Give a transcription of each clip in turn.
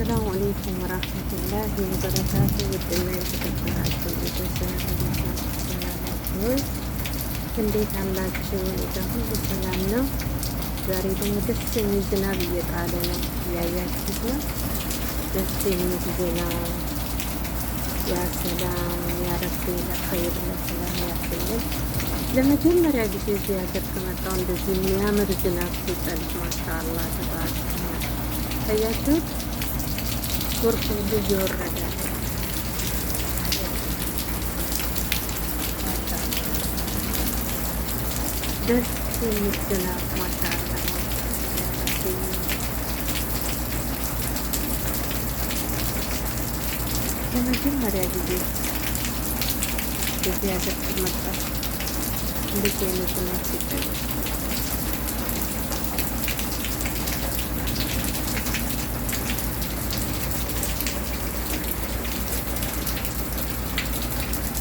السلام عليكم ورحمة الله وبركاته። ውድና የተከበራችሁ ቤተሰብ እንዴት ናችሁ? ደህና ናችሁ ወይ? እንዴት አላችሁ? እኔ ጋር ሁሉ ሰላም ነው። ዛሬ ደግሞ ደስ የሚል ዝናብ እየጣለ ነው፣ እያያችሁት ነው። ደስ የሚል ዝናብ። يا سلام يا ربي፣ ለኸይር ለሰላም ያርግልን። ለመጀመሪያ ጊዜ እዚህ ሀገር ከመጣሁ እንደዚህ የሚያምር ዝናብ ሲጥል ما شاء الله تبارك الله። ታያችሁት፣ ጎርፍ ሁሉ እየወረደ ነው። ደስ የሚል ዝናብ ما شاء الله ما شاء الله يا ربي። ለመጀመሪያ ጊዜ እዚህ ሀገር ከመጣሁ እንደዚህ አይነት ዝናብ ሲጥል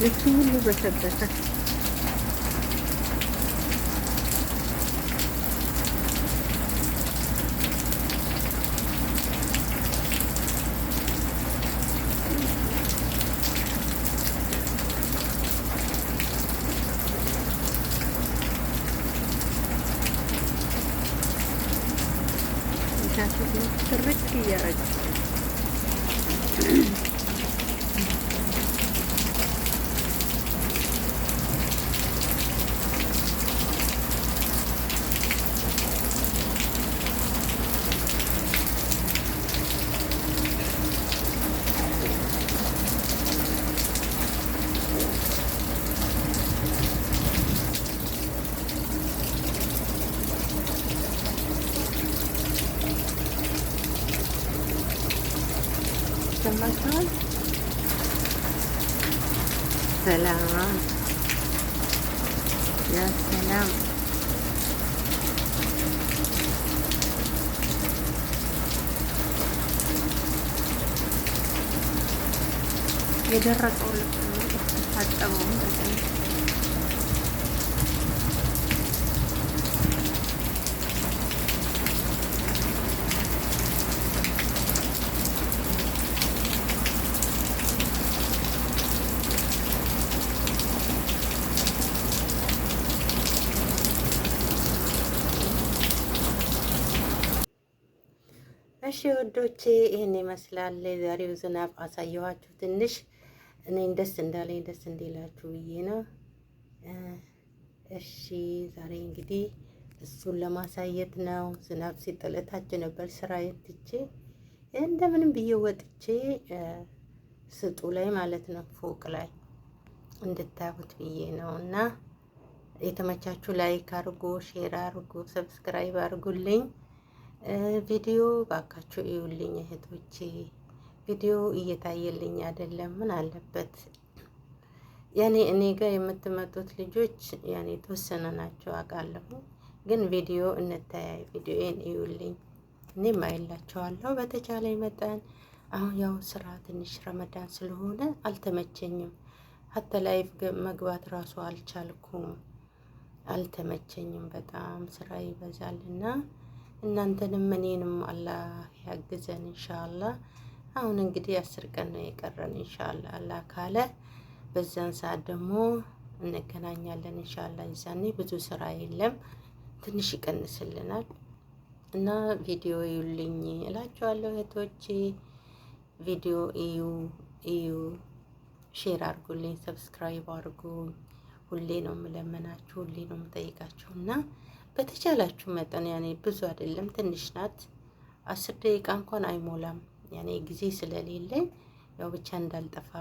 ልብሱ ሁሉ በሰበሰ። ትርክ እያረገ። ይሰማችኋል? ሰላም يا سلام። የደረቀው ልብስ ነው የታጠበው በደንብ። እሺ ውዶቼ፣ ይህን ይመስላል የዛሬው ዝናብ አሳየኋችሁ። ትንሽ እኔን ደስ እንዳለኝ ደስ እንዲላችሁ ብዬ ነው። እሺ ዛሬ እንግዲህ እሱን ለማሳየት ነው። ዝናብ ሲጥል እታች ነበር ስራዬን ትቼ እንደምንም ብዬ ወጥቼ ስጡ ላይ ማለት ነው፣ ፎቅ ላይ እንድታዩት ብዬ ነው። እና የተመቻችሁ like አድርጉ፣ share አድርጉ፣ subscribe አድርጉልኝ። ቪዲዮ ባካችሁ እዩልኝ እህቶቼ። ቪዲዮ እየታየልኝ አይደለም። ምን አለበት ያኔ እኔ ጋር የምትመጡት ልጆች ያኔ የተወሰነ ናቸው አውቃለሁ። ግን ቪዲዮ እንተያይ፣ ቪዲዮን እዩልኝ፣ እኔም አይላቸዋለሁ በተቻለኝ መጠን። አሁን ያው ስራ ትንሽ ረመዳን ስለሆነ አልተመቸኝም። حتى live መግባት ራሱ አልቻልኩም፣ አልተመቸኝም። በጣም ስራ ይበዛልና እናንተንም እኔንም አላህ ያግዘን ኢንሻአላህ። አሁን እንግዲህ 10 ቀን ነው የቀረን ኢንሻአላህ፣ አላህ ካለ በዛን ሰዓት ደግሞ እንገናኛለን ኢንሻአላህ። የዛኔ ብዙ ስራ የለም፣ ትንሽ ይቀንስልናል። እና ቪዲዮ እዩልኝ እላችኋለሁ እህቶቼ። ቪዲዮ እዩ እዩ፣ share አድርጉልኝ፣ subscribe አድርጉ። ሁሌ ነው የምለምናችሁ፣ ሁሌ ነው የምጠይቃችሁ። እና በተቻላችሁ መጠን ያኔ ብዙ አይደለም፣ ትንሽ ናት። 10 ደቂቃ እንኳን አይሞላም። ያኔ ጊዜ ስለሌለኝ ያው ብቻ እንዳልጠፋ፣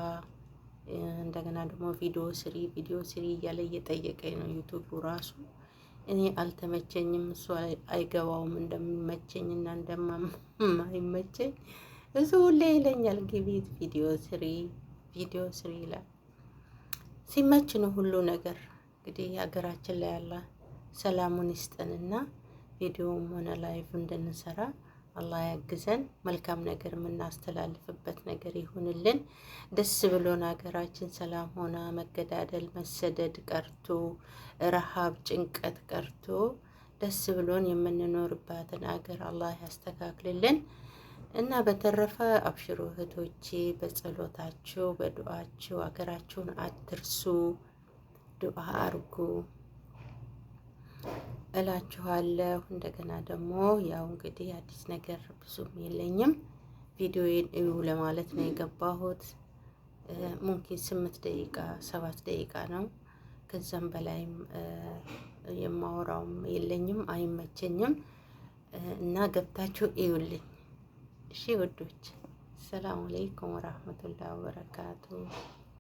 እንደገና ደግሞ ቪዲዮ ስሪ፣ ቪዲዮ ስሪ እያለ እየጠየቀኝ ነው ዩቱቡ ራሱ። እኔ አልተመቸኝም፣ እሱ አይገባውም እንደሚመቸኝ እና እንደማይመቸኝ። እሱ ሁሌ ይለኛል፣ ግቢ ቪዲዮ ስሪ፣ ቪዲዮ ስሪ ይላል። ሲመች ነው ሁሉ ነገር። እንግዲህ ሀገራችን ላይ ያለ ሰላሙን ይስጠንና ቪዲዮም ሆነ live እንድንሰራ አላህ ያግዘን። መልካም ነገር የምናስተላልፍበት ነገር ይሁንልን። ደስ ብሎን ሀገራችን ሰላም ሆና መገዳደል፣ መሰደድ ቀርቶ፣ ረሃብ፣ ጭንቀት ቀርቶ ደስ ብሎን የምንኖርባትን አገር አላህ ያስተካክልልን። እና በተረፈ አብሽሩ እህቶቼ፣ በጸሎታችሁ በዱአችሁ ሀገራችሁን አትርሱ፣ ዱአ አርጉ እላችኋለሁ። እንደገና ደግሞ ያው እንግዲህ አዲስ ነገር ብዙም የለኝም። ቪዲዮዬን እዩ ለማለት ነው የገባሁት። ممكن 8 ደቂቃ 7 ደቂቃ ነው። ከዛም በላይም የማወራውም የለኝም፣ አይመቸኝም። እና ገብታችሁ እዩልኝ። እሺ ውዶች፣ السلام عليكم ورحمة الله وبركاته።